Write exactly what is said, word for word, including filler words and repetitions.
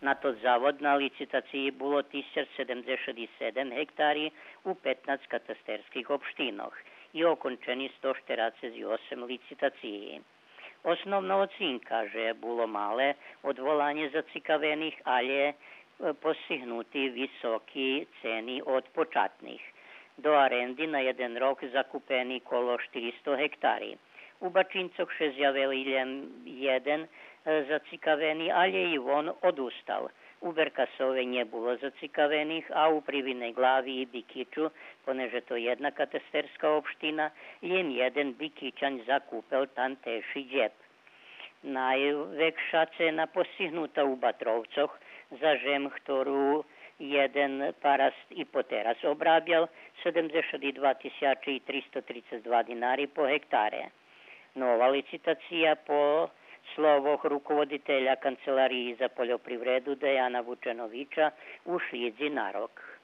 На тот завод на лицитациї було тисяч седемдзешат и седем гектари у петнац катастерских општинох и окончени сто штерацец и осем лицитациї. Основна оцинка же було мале одволанє зацикавених, алє, е, постигнути високи цени од початних. До аренди на єден рок закупени коло штиристо гектари. У Бачинцох ше зявели лєм єден, е, зацикавени, алє и вон одустал. У Беркасове нє було зацикавених, а у Привидней Глави и Бикичу, понеже то єдна катастерска општина, лєм єден Бикичань закупел тамтеши дєп. Найвекша цена постигнута у Батровцох за жем, хтору єден параст и потераз обрабял, седемдзешат и два тисячи и тристо трицец два динари по гектаре. Нова лицитация, по словох руководителя Канцелариї за польопривреду Деяна Вученовича, уж идзе на рок.